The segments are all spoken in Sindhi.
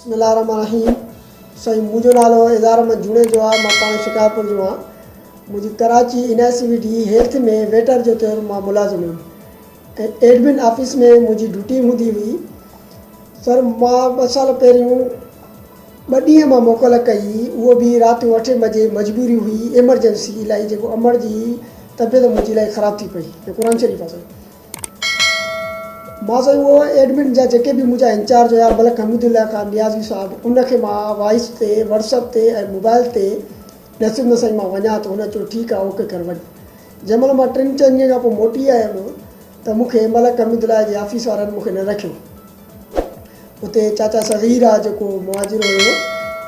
بسم الله الرحمن الرحيم سائين منهنجو نالو اظهار احمد جوڻيجو آهي مان پاڻ شڪارپور جو آهيان منهنجي Karachi N I C V D health ۾ waiter جو طور مان ملازم هيم ۽ ايڊمن آفيس ۾ منهنجي ڊيوٽي هوندي هئي سر مان ٻه سال پهريون ٻه ڏينهن مان موڪل ڪئي اهو به رات جو اٺين بجي مجبوري هئي ايمرجنسي الائي جيڪو امڙ جي طبيعت منهنجي الائي خراب ٿي پئي قرآن شريف آ سائين مان سائين اهو ايڊمن جا جيڪي به منهنجا انچارج هيا ملڪ حميد الله خان نيازي صاحب ان کي مان وائس تي واٽس اپ تي ۽ موبائل تي ڏسيم ته سائين مان وڃان ٿو هن چيو ٺيڪ آهي اوڪي ڪر وڃ جنهن مهل مان ٽن چئن ڏينهن کان پوء موٽي آيم ته مون کي ملڪ حميد الله جي آفيس وارن مون کي نه رکيو اتي چاچا صغير آ جيڪو مهاجر هيو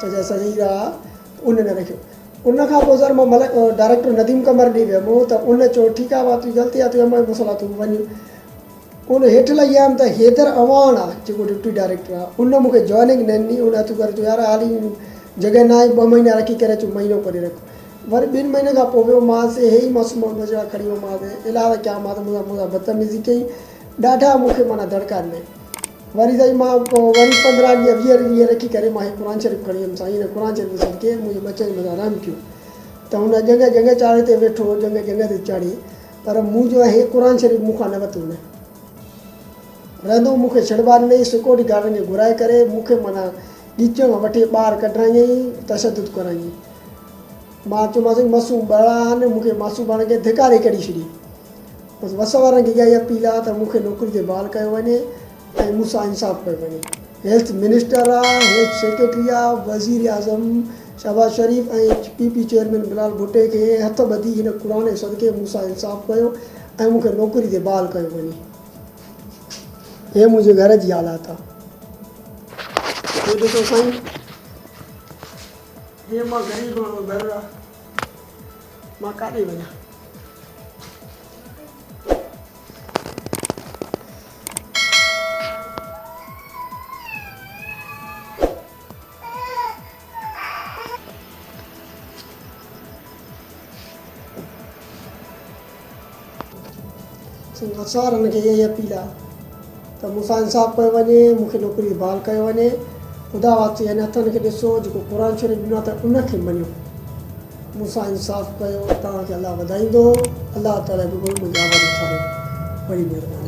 چاچا صغير آ ان نه رکيو ان کان پوء سر مان ملڪ ڊائريڪٽر نديم قمر ڏي ويم ته ان چيو ٺيڪ آ ڀاء تنهنجي غلطي آ تنهنجا مڙئي مسئلا تون وڃ ان هيٺ لهي آيم ته حيدر اعواڻ آ جيڪو ڊپٽي ڊائريڪٽر آ ان مون کي جوائننگ نه ڏني ان هٿ ڪري چيو يار حالي جڳهه نه آهي ٻه مهينا رکي ڪري اچ مهينو ڪري رک وري ٻن مهينن کان پوء ويو مانس هي ئي معصوم مجرا کڻي ويو مانس الاء ڪيا مان ته مون سان بدتميزي ڪئي ڏاڍا مون کي معنيٰ دڙڪا ڏنائين. وري سائين مان پوء وري 15 ڏينهن 20 ڏينهن رکي ڪري مان هي قرآن شريف کڻي ويم سائين هن قرآن شريف صدقي منهنجي ٻچن جي مٿان رحم ڪيو ته هن ڄنگهه ڄنگهه چاڙهي تي ويٺو ڄنگهه ڄنگهه تي چاڙهي پر مون جو هي قرآن شريف مون کان نه وتو نه رهندو مون کي ڇڙٻا ڏنائين سيڪيورٽي گارڊن کي گهرائي ڪري مون کي معنيٰ ڳچيء کان وٺي ٻاهر ڪڍرايائين تشدد ڪرايائين مان چيومانس سائين معصوم ٻارڙا آهن مون کي معصوم ٻارڙن کي ڌڪاري ڪڍي ڇڏي بس وس وارن کي اها ئي اپيل آ ته مون کي نوڪري تي بحال ڪيو وڃي ۽ مون سان انصاف ڪيو وڃي. هيلٿ منسٽر آ، هيلٿ سيڪريٽري آ، وزير اعظم Shehbaz Sharif ۽ P P chairman Bilawal ڀٽي کي هٿ ٻڌي هن قرآن جي صدقي مون سان انصاف ڪيو ۽ مون کي نوڪري تي بحال ڪيو وڃي. هي منهنجي گهر جي حالات آ. هي ڏسو سائين هي مان غريب ماڻهو گهر آ مان ڪاڏي وڃان. سرن کي اها ئي اپيل آهي ته مون سان انصاف ڪيو وڃي مون کي نوڪري تي بحال ڪيو وڃي خدا واسطي هن هٿن کي ڏسو جيڪو قرآن شريف ڏنو آهي ته ان کي مڃو مون سان انصاف ڪيو توهان کي الله وڌائيندو الله تعالي به منهنجي آواز اٿاريو وڏي مهرباني.